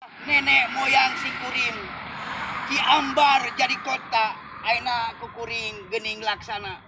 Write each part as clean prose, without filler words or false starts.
Nenek moyang simkuring, Ciambar jadi kota, ayeuna ku kuring geuning laksana.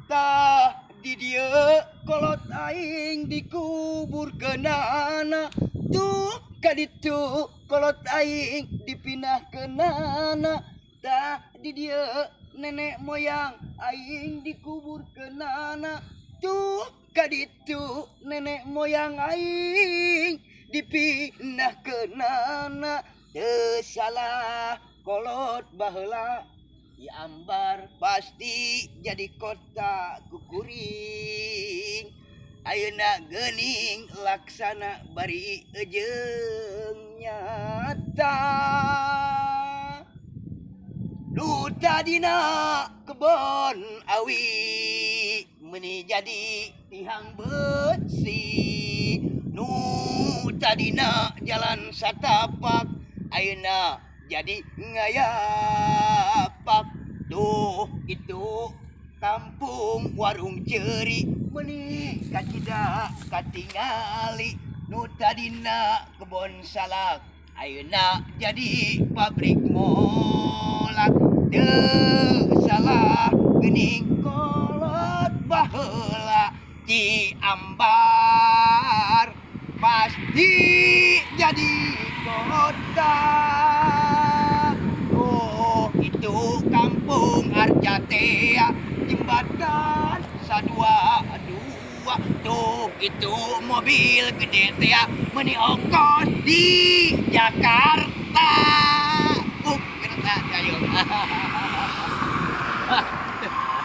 Tah di dieu kolot aing dikuburkeunana, tuh ka ditu kolot aing dipindahkeunana. Tah di dieu nenek moyang aing dikuburkeunana, tuh ka ditu nenek moyang aing dipindahkeunana. Teu salah kolot baheula, Ciambar pasti jadi kota ku kuring. Ayeuna geuning laksana bari jeung nyata. Nu tadina kebon awi meuni jadi tihang besi. Nu tadina jalan satapak ayeuna jadi ngayapak. Tuh itu kampung Warung Ceri meuni kacida katingali. Nu tadina kebon salak ayeuna jadi pabrik molak. Teu salah geuning kolot baheula, Ciambar pasti jadi kota. Oh, itu kampung Arjatea, jembatan sadua dua. Tuh itu mobil gede tea meuni ongkos di Jakarta. Kereta ayo.